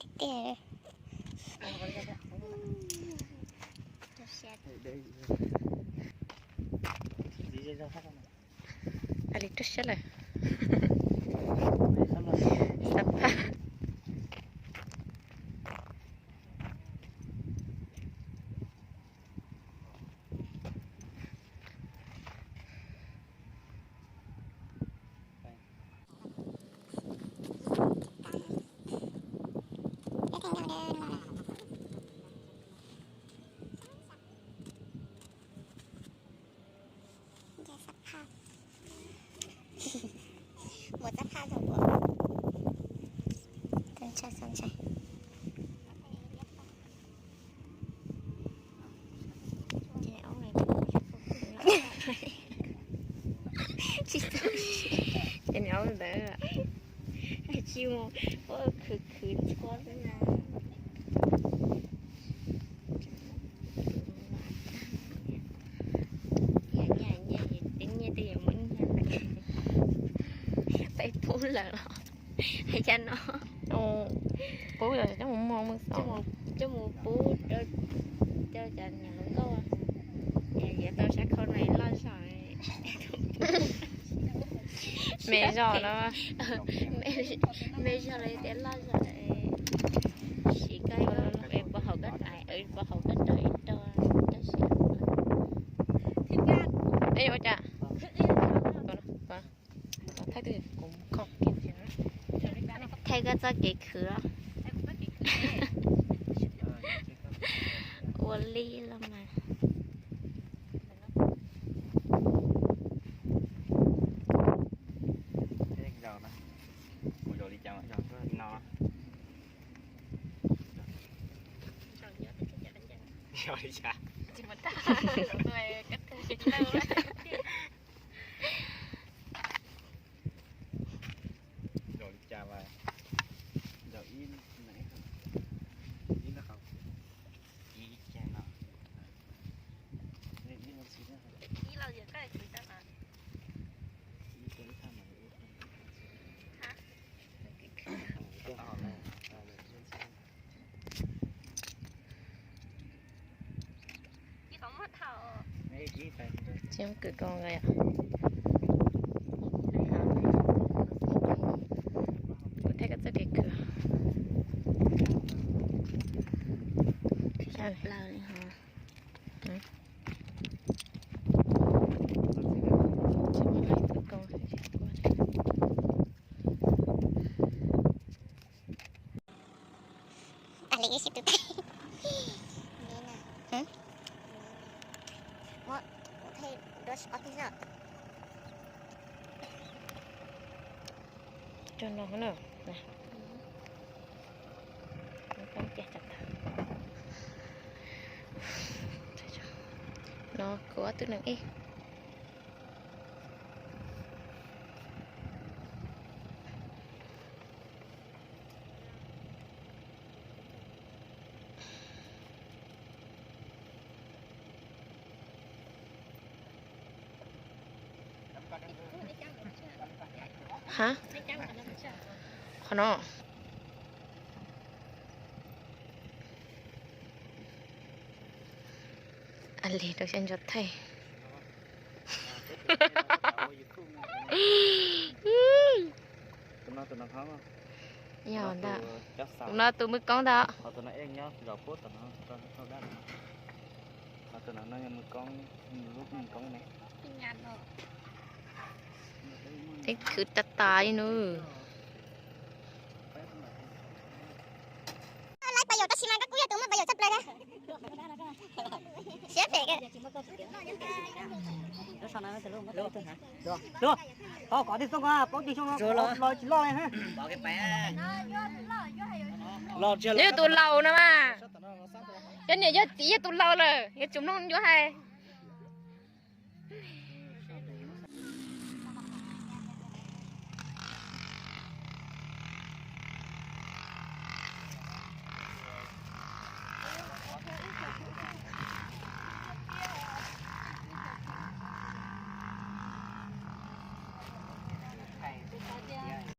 Tiag. A li rau siab lawm. Xab phaj. Muaj xab phaj zoo dua. Ntshai, ntshai. Ces niam aub ntawd tsis mus, ua khwv khwv txhua xwb na. Nyiaj, nyiaj, nyiaj, nyiaj, twb yuav muab nyiaj lawm. Peb pub lawm los hais cas no. Pub yog coj mus muag mus xauj, coj mus pub rau cov niam hluas nkauj, yuav tau sab khau no loj zog. Me zog no, me zog los tias loj zog, siv koj, puas haum koj, puas haum koj rau ib rau, rau siab. Ej, ua cas thaij twg kuv khoom kiag. Thaij koj txoj kev khwv. Ua li los mas. Kuv zaum li cas no? Zaum li cas? Zaum li cas mas? Zaum ib, ib, ib, ib, ib, ib, tsis kwv koj nqa yom. Kuv thaij koj txoj kev khwv. Plaws li hov. Muab thaij duab ob teg na. Cog no na. No kuv ob tug neeg ib. Ha? Qhov no. A li rau siab ntso thaij. Yog ntag. Tus no tus mwv koob ntag. Teb khwv tas tas li nws. Laib pas yaum tab sis mas koj kuj yog tus muaj pas yaum tshaj plaws na. Siab phem. Yog tus laus no mas. Cov niam yog txiv yog tus laus lawm, yuav tsum mloog yuav hais.